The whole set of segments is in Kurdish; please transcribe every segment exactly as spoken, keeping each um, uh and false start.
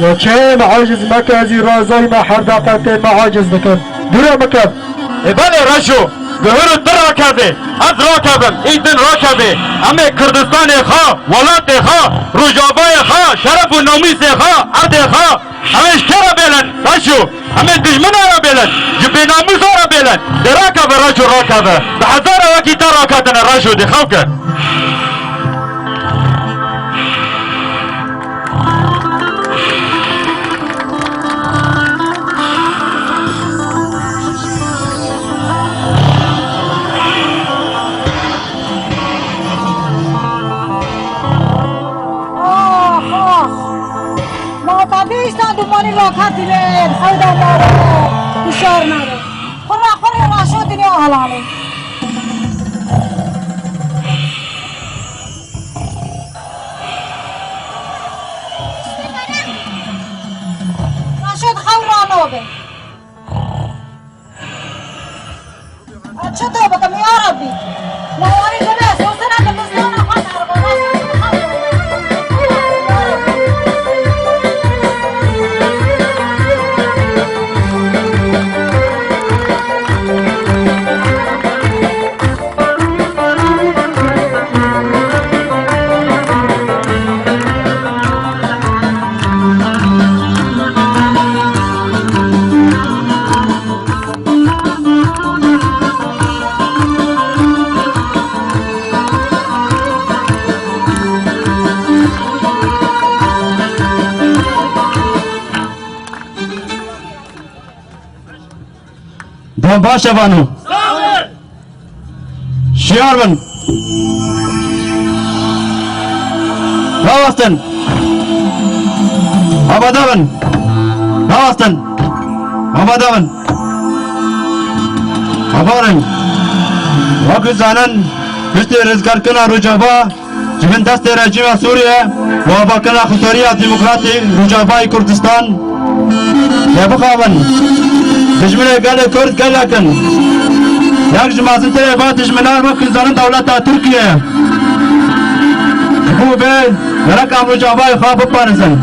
Yekem aciz meke, ez î razayî me her daqetê me aciz dikim. Dûre bikim. Ê belê Reşo, guhuru tu rakeve, ez rakevim, î din rakeve. Em ê Kurdistanê xwe, welatê xwe, Rojavayê xwe, şeref û namûsê xwe, erdê xwe, em ê ji kê re bêlin, Reşo? Em ê dijmina re bêlin, ji bênamûsa re bêlin. Dê rakeve Reşo, rakeve. Bi hezara wekî te raketine Reşo, dê xew ke. Ax, ax. Ma ta bîstan dumanî rakat dîlêr, hewda maro, hişar naro. Xurra xurrê raşo dinya halanê. Raşo xew ranobe. Çi to bikim ya Rabbî? Lawanî dibe, sosina dibistana xwe darbe. Dem baş e vano. Şiyar bin. Rawestin. Amade bin. Rawestin. Amade bin. Hevalên. Wek zanin, piştî rizgarkirina Rojava, ji bin destê rejîma Sûriye û avakirina Qutariya Demokratîk Rojavayê Kurdistan, lê bixabin, dijminê gelê Kurd gelek in. Yek ji mezintirê van dijminan wek zanin dewleta Tirkiye. Ji bo vê gerek em Rojavayê xwe biparêzin.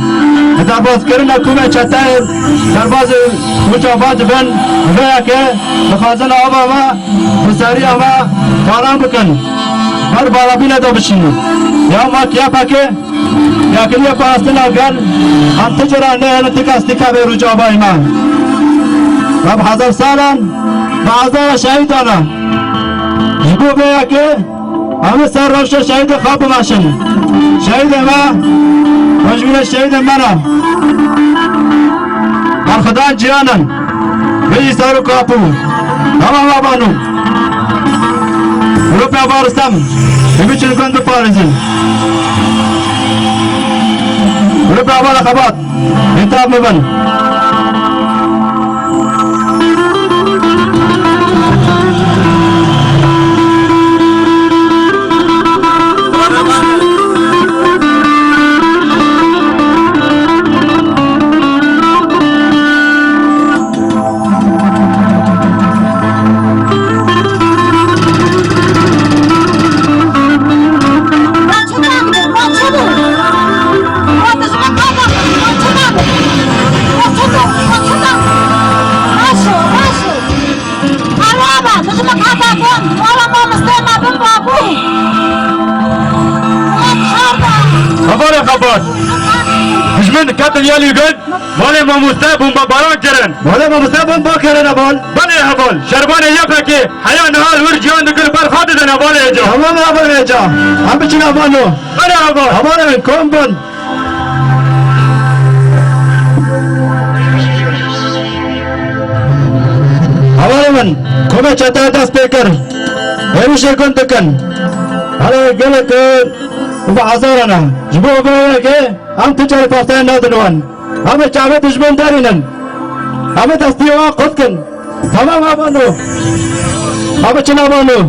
Bi derbazkirina ku me çeteyê derbazê Rojava dibin, vê yekê dixwazin ava me, bi seriya me talan bikin. Ber balabîne de bişînin. Ya me ya pekê, ya kiriye parastina gel, em ti cara nehêlin ti kes nikeve Rojavayê me. Me bi hezar salan, bi hezara şehîdan e. Ji bo vê yekê, em ê ser rewşa şehîdê xwe bimeşin. Şehîdê me, rojbînê şehîdê me ne. Berxwedan Cihan in. Vê jî serok Apo. Tamam abano. Grûpê Ava Rustem. Hemî çi gund biparêzin. Grûpê Ava Xebat. Bêtab mebin. Hevalê xebat. Dijmin ketin yelî gund. Malê mamoste bombebaran kirin. Malê mamoste bomba kirin heval. Belê heval. Şervanê Y P G heya niha li wir ciyan dikin ber xwe didin hevalê hêca. Tamam hevalê hêca. Em biçin hevalo. Belê heval. Hevalê min kom bin. Hevalê min komê çete dest pê kir. Hêrişê gund dikin. Hele gelek bi hezara ne. Ji bo vê yekê em tu carî partiyên nadin wan. Em ê çavê dijmin derînin. Em ê destiyê wan qut kin. Tamam avano. Em ê çi navano?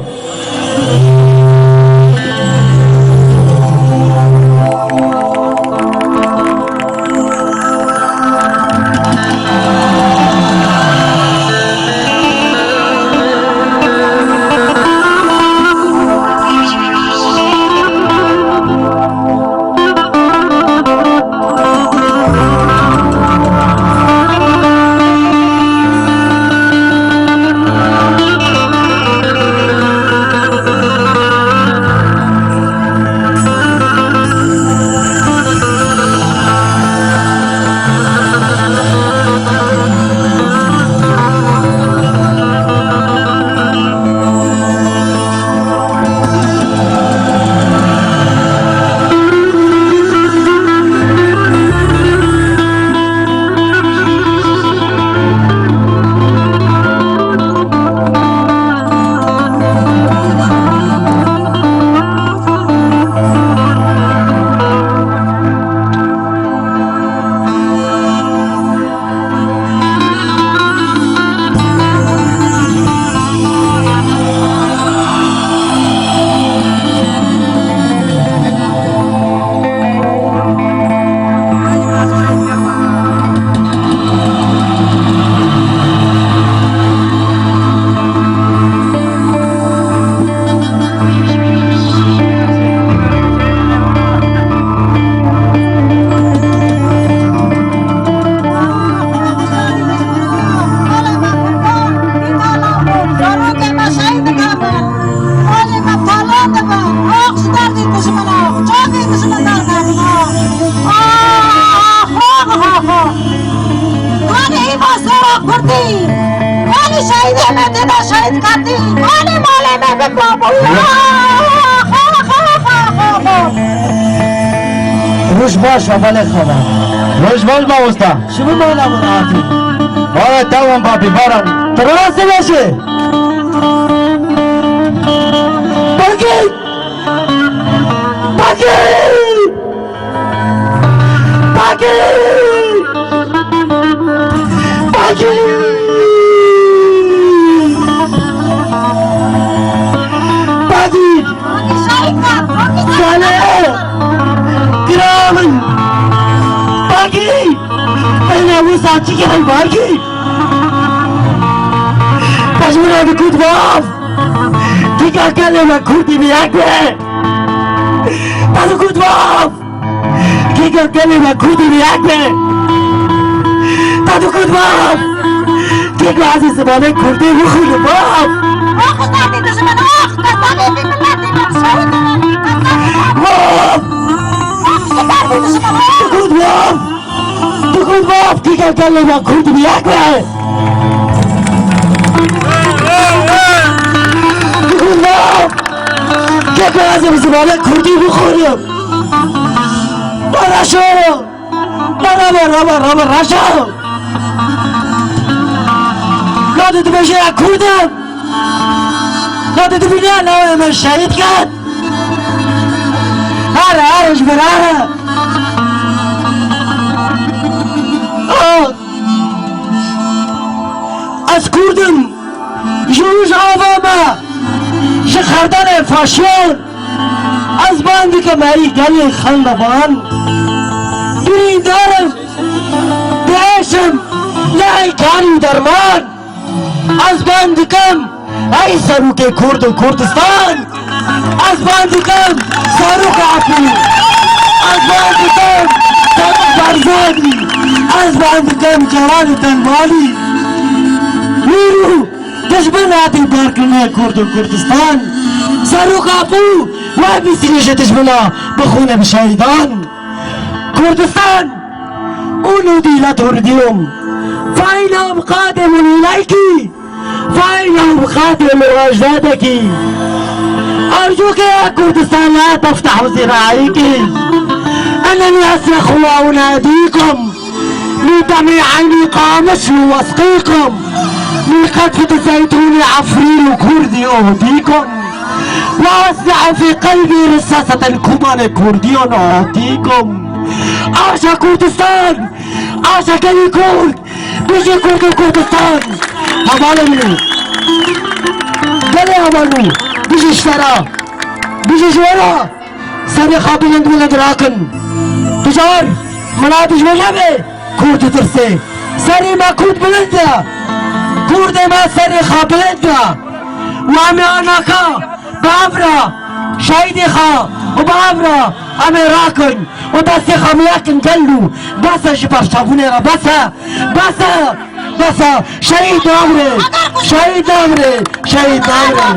Şehîd Qatî, malê malê me bi babo. Roj baş, hevalê xwe. Roj baş, mamosta. Ji bo mala min hatî. Vara, tamam babî, vara. Tu rastî vêjî. Bakî! Bakî! Bakî! Bakî! Bakî! Salih! Kira min! Bakî! Ene wisa çi kirin Bakî? Pejmîra bi kut baf! Kîka gelê me kurdî bi yek be! Te dikut baf! Kîka gelê me kurdî bi yek be! Te dikut baf! Kîka ez ê zimanê kurdî bixwînim baf! Baf! Dikut baf! Dikut baf! Kîka gelê me kurdî bi yek be! Dikut baf! Keko ez ê bi zimanê kurdî bixwînim. Bana şoro. Bana, bana, bana, bana, raşa. Ka tu dibêje ya kurdim. Ka tu dibîne ya navê min şehîd ket. Her, her, ji ber her. Ah. Ez kurdim. Ji rojava me, ji xerdanê faşiyan, ez ban dikim ey gelê xendevan. Birîndar im, diêşim, ne ey kan û derman. Ez ban dikim ey serokê Kurd û Kurdistan. Ez ban dikim Serok Apû. Ez ban dikim Serok Barzanî. Ez ban dikim Celalî Telmalî. Wîrû Dijmin hatî barkirinê Kurd û Kurdistan. Serok Apû, we bîstirî ji dijmina bi xûnê bi şehîdan. Kurdistan, û nûdî le turdîyum. Faîlum qadimun îleyki. Faîlum qadimun ecdadeki. Ercuke ya Kurdistan la teftehu zira'iki. Eneni esre xuwa unadikum. من دمع عيني قامشلو واسقيكم، من قطفة زيتوني عفريل وكردي أهديكم، وأصنع في قلبي رصاصة كمان كردي أهديكم. Aşa Kurdistan! Aşa gelê Kurd! Bijî Kurd û Kurdistan! Hevalê min! Gelê heval min! Bijî ji te re! Bijî ji we re! Serê xwe bilind bilind rakin. Tu car mila dijmin nebe Kurd ditirsê. Serê me Kurd bilind e. Kurdê me serê xwe bilind e. Û em ê anaka bi hev re şehîdê xwe û bi hev re em ê rakin û destê xwe mile kin gel û bes e ji berçavûnê re, bes e, bes e. Bes e, şehîd namre, şehîd namre, şehîd namre.